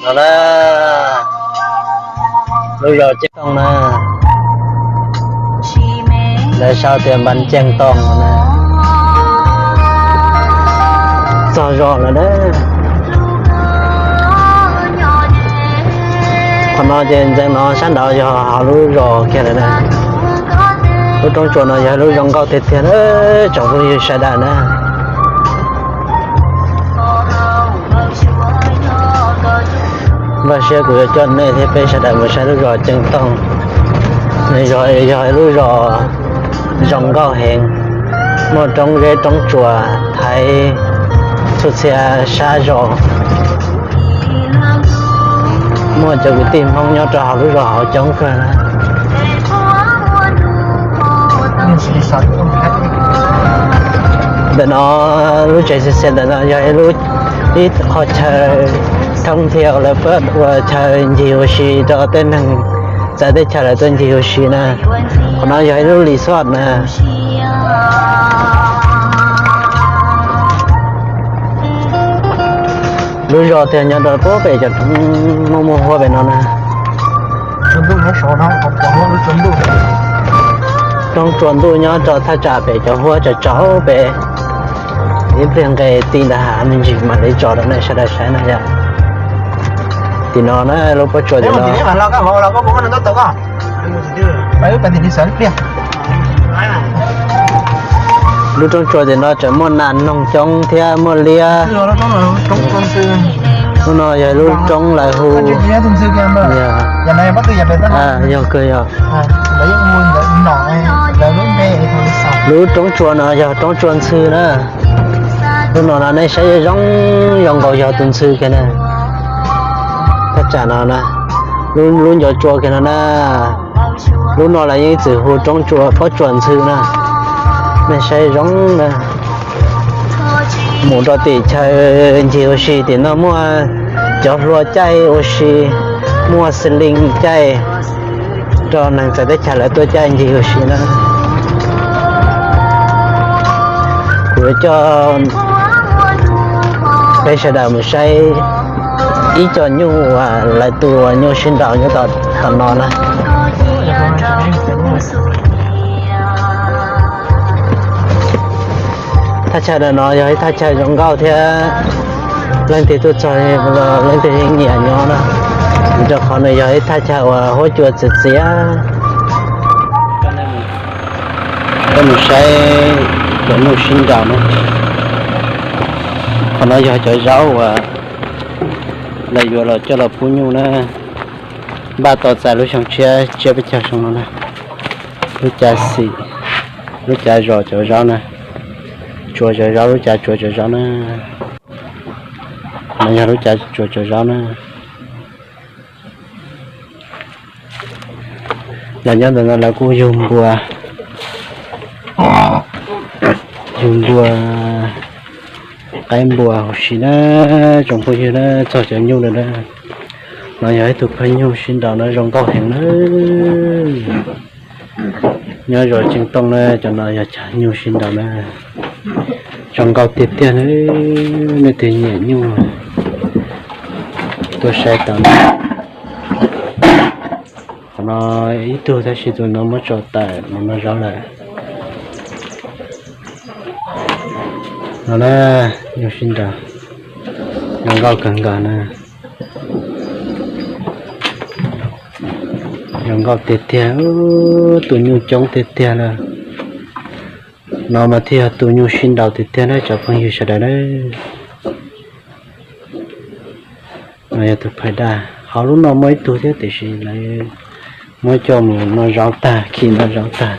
No na, lub zos Ceeb Tooj na, lawv sau tias Npas Ceeb Tooj no na. Txog zos lawm na. Qhov no ces ntxeev no sab nraud yog hauv lub zos kiag lawm na. Lub roob tsua no yog lub zoo nkauj tiag tiag na, tsoom phooj ywg sawv daws na. Npaj siab kuv yuav coj nej thiab peb sawv daws mus saib lub zos Ceeb Tooj. Yog, yog ib lub zos zoo nkauj heev, muaj roob zeb roob tsuas thaiv txhua txhia sab zos. Muaj cov kwv tij Hmoob nyob rau hauv lub zos hauv coob kawg na. Ntawm no, lub tsev xiav xiav ntawm no yog ib lub, ib qho chaw thoob thiab lawv pab ua chaw ncig ua si rau tej neeg txawv teb chaws lawv tuaj ncig ua si na. Qhov no yog ib lub resort na. Lub zos tiag nyob rau pem cov roob muaj muaj huab pem no na. Roob tsua ntuj nyob rau thaj tsam pem cov huab tsaus tsaus pem. Ib pliag nqes ti ntawd hav me ntsis mam li tso rau nej sawv daws saib na yom. Tim no na, lub pob tsuas tim no. Lub roob tsua tim no tseem muaj nas noog coob thiab muaj liab. Lub no yog lub roob lawv hu, yog kawg yog. Lub roob tsua no yog roob tsua ntxhw na. Lub no no nej saib zoo zoo nkaus yog tus ntxhw kiag na. Thaj tsam no na, lub nco tsua kiag no na. Lub no lawv yeej txwm hu roob tsua pob tsuas ntxhw na. Nej saib zoo na. Mus rau tim chaw ncig ua si tim no muaj cov hlua caij ua si, muaj xi lin caij rau neeg txawv teb chaws lawv tuaj caij ncig ua si na. Kuv yuav coj peb sawv daws mus saib ib co nyuj uas lawv tu nyuj sib nraus nyob tom no na. Thaj chaw ntawm no yog ib thaj chaw zoo nkauj thiab leej twg tuaj txog los leej twg yeej nyiam nyob na, vim rau qhov nws yog ib thaj chaw uas huab cua txias txias. Peb mus saib cov nyuj sib nraus na. Qhov no yog cov zaub uas lawv yuav los coj los pub nyuj na. Npaj tos txais lub xyoo tshiab tsiab peb caug xyoo no na. Lub cav xim, lub cav zos cov zaub na. Tsua cov zaub, lub cav tsua cov zaub na. No yog lub cav tsua cov zaub na. Los nyob ntawm no lawv kuj yug npua, yug npua, qaib npua huv si na, tsoom phooj ywg na, txog cov nyuj lawm na. No yog ib tug phaj nyuj sib nraus na, zoo nkauj heev na. Nyob zos Ceeb Tooj na, cov no yog chav nyuj sib nraus na. Zoo nkauj tiag tiag na, leej twg nyiam nyuj tuaj saib tau na. Qhov no ib tug tab sis tus no muab tso tawm mus noj zaub lawm. No na, nyuj sib nraus, zoo nkauj kawg nkaus na. Zoo nkauj tiag tiag, tus nyuj coob tiag tiag lawm. No mas thiaj yog tus nyuj sib nraus tiag tiag na cov phooj ywg sawv daws na. No yog tus phaj daj, hauv lub no muaj ib tug thiab tiam sis lawv muab coj mus noj zaub tag, khi noj zaub tag.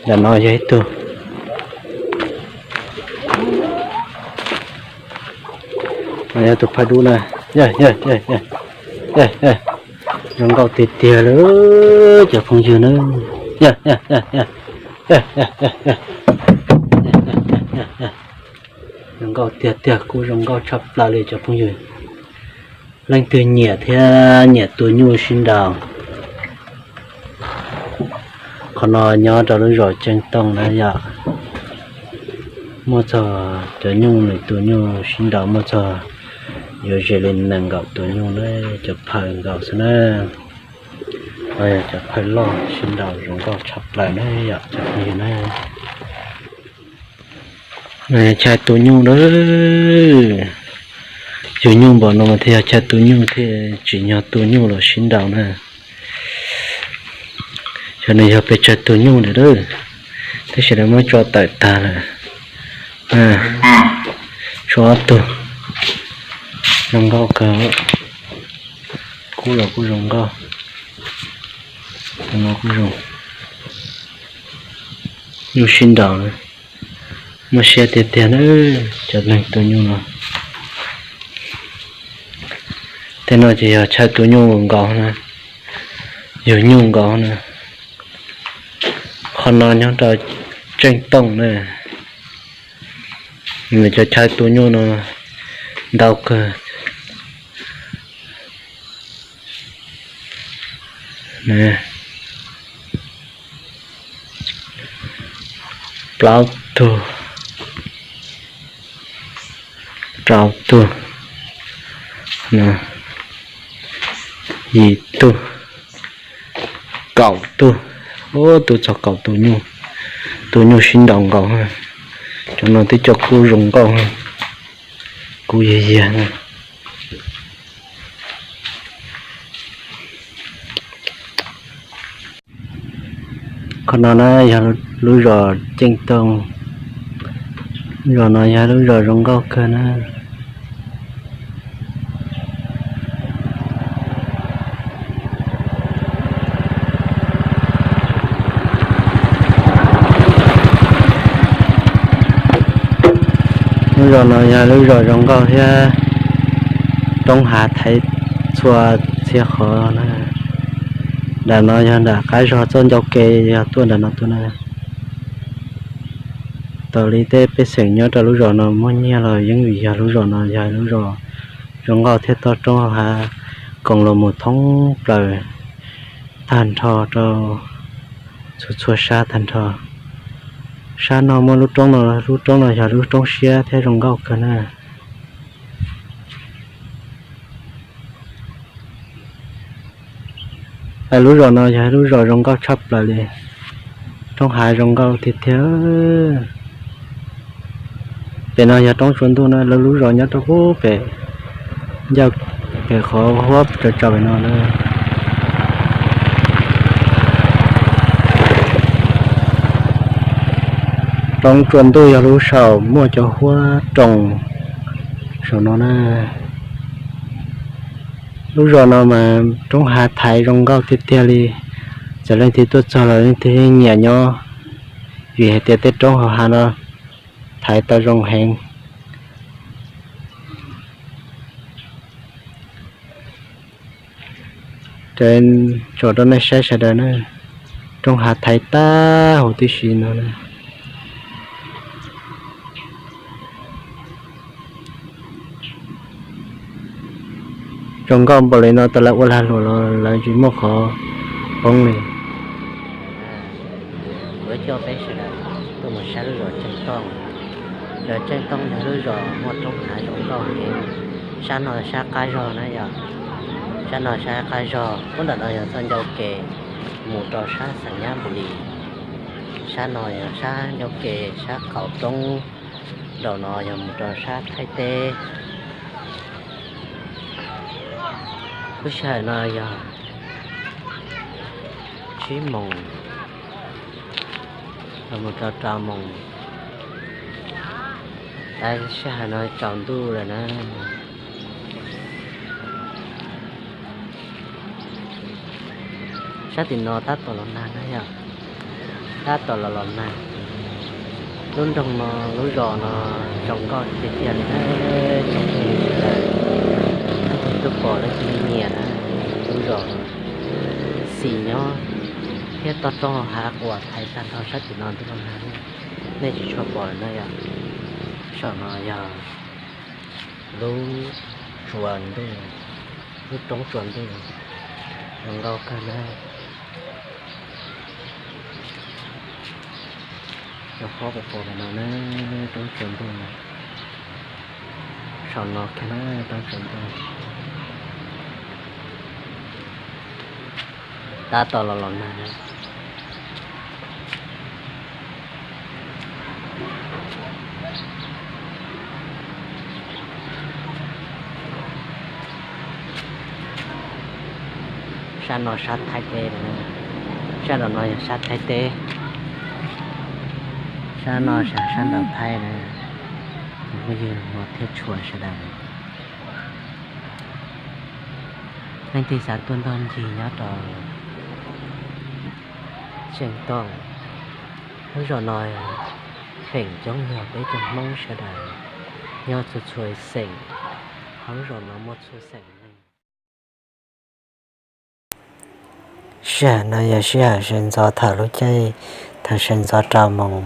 Ntawm no yog ib tug. No yog tus phaj dub na. Zoo nkauj tiag tiag lawm cov phooj ywg na. Zoo nkauj tiag tiag, kuj zoo nkauj tshaj plaws li cov phooj ywg. Leej twg nyiam thiab nyiam tus nyuj sib nraus, qhov no nyob rau lub zos Ceeb Tooj na yom. Muaj txog cov nyuj, nws tus nyuj sib nraus muaj txog Yuav ze li nees nkaum tus nyuj na, cov phawj nkaus xwb na. No yog cov phawj loj sib nraus zoo nkauj tshaj plaws na yom cov phooj ywg na. No yog chaw tu nyuj na. Yug nyuj npaum no mas thiaj yog chaw tu nyuj thiaj tsim nyog tu nyuj los sib nraus na. Xyov nws yog pes tsawg tus nyuj lawm, tab sis lawv muab tso tawm tag lawm. Tshuav ob tug zoo nkauj kawg, kub los kuj zoo nkauj, tus no kuj zoo. Nyuj sib nraus, muaj siab tiag tiag na cov neeg tu nyuj no. Tej no ces yog chaw tu nyuj nkaus na, yug nyuj nkaus na. Qhov no nyob rau Tseej Tooj na. Nws cov chaw tu nyuj no ntau kawg. Plaub tug, rau tug, yim tug, kaum tug. Ub, tu txog kaum tus nyuj, tus nyuj sib nraus nkaus. Cov no twb cov kub zoo nkauj, kub yiag yiag. Qhov no na yog lub zos Ceeb Tooj. Zos no yog lub zos zoo nkauj kawg na. Lub zos no yog lub zos zoo nkauj thiab roob hav thaiv txhua txhia qhov na. Nram no yog nram qab zos txoj ncau ke yog tuaj nram no tuaj na. Tau li tej pej xeem nyob rau lub zos no muaj nyiaj los yeej vim yog lub zos no yog lub zos zoo nkauj thiab toj roob hauv hav koom los mus thoob plaws tag nrho rau txhua txhua sab tag nrho. Sab no muaj lub roob no, lub roob no yog lub roob siab thiab zoo nkauj kawg na. Lub zos no yog lub zos zoo nkauj tshaj plaws li, roob hav zoo nkauj tiag tiag. Pem no yog roob tsua ntuj na, lawv lub zos nyob rau pem, ncaj pem qhov huab tsaus tsaus pem no na. Roob tsua ntuj yog lub saum muaj cov huab roos saum no na. Lub zos no mas roob hav thaiv zoo nkauj tiag tiag li. Txawm leej twg tuaj txog los leej twg yeej nyiam nyob, vim hais tias tej roob hauv hav no thaiv tau zoo heev. Tso rau nej saib sawv daws na, roob hav thaiv tag huv tib si no na. Zoo nkauj npaum li no tas lawv ua lag luam los lawv tsis muaj qhov poob li. Kuv coj peb sawv daws tuaj mus saib lub zos Tseej Tooj. Zos Tseej Tooj yog lub zos muaj roob hav zoo nkauj heev. Sab no sab qab zos na yom, sab no sab qab zos, puag nram no yog txoj ncauj ke mus rau sab Xas Nyab Npus Lis. Sab no yog sab ncauj ke sab qaum roob, nraum no yog mus rau sab Thaib teb. Lub sij hawm no yog tsib moos los mus rau rau moos, tab sij hawm no tsaus ntuj lawm na. Sab tim no tab tom los nag na yom, tab tom los los nag. Lub nroog no, lub zos no zoo nkauj tiag tiag li na tsoom phooj ywg sawv daws. Leej twg tuaj pom leej twg nyiam na, lub zos no xis nyob thiab toj roob hav quas thaiv tag nrho sab tim no ntuj los nag, nej tsis tshua pom lawm na yom. Saum no yog lub tsua ntuj, lub roob tsua ntuj, zoo nkauj kawg na. Cov huab quas quas no na, roob tsua ntuj no. Saum no kiag na, tab tom los los nag. Sab no sab Thaib teb, sab nraum no yog sab Thaib teb, sab no sab nraum Thaib na. Phooj ywg thiab tshua sawv daws, leej twg xav tuaj ntoj ncig nyob rau Xeem Tooj, lub zos no feem coob yog peb cov Hmoob sawv daws nyob txhua txhua xeem, hauv lub zos no muaj txhua xeem neeg. Sij hawm no yog sij hawm sawv ntxov thaum lub caij, thaum sawv ntxov rau moos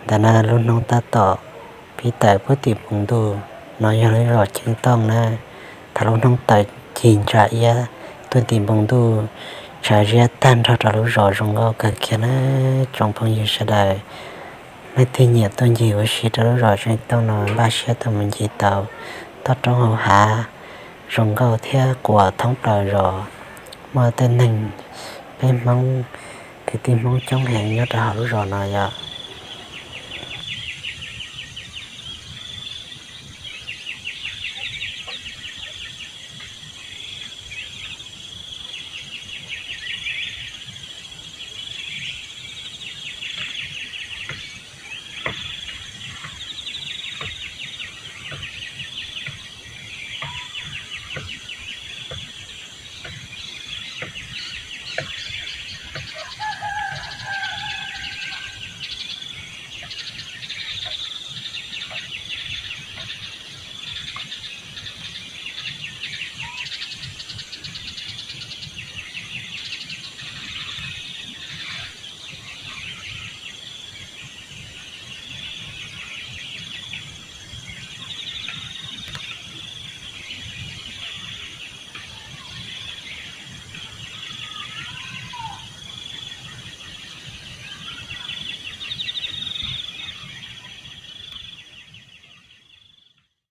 ntawm no, lub hnub tab tom pib tawm puag tim npoo ntuj. No yog lub zos Xeem Tooj na. Thaum lub hnub tawm cig ntsa iab tuaj tim npoo ntuj, tshav ziab tag nrho rau lub zos, zoo nkauj kawg kiag na. Tsoom phooj ywg sawv daws, leej twg nyiam tuaj ncig ua si rau lub zos Xeem Tooj no, npaj siab tuaj mus ncig tau. Toj roob hauv hav zoo nkauj thiab quas thoob plaws zos. Muaj tej neeg, peb Hmoob, kwv tij Hmoob coob heev nyob rau hauv lub zos no yom.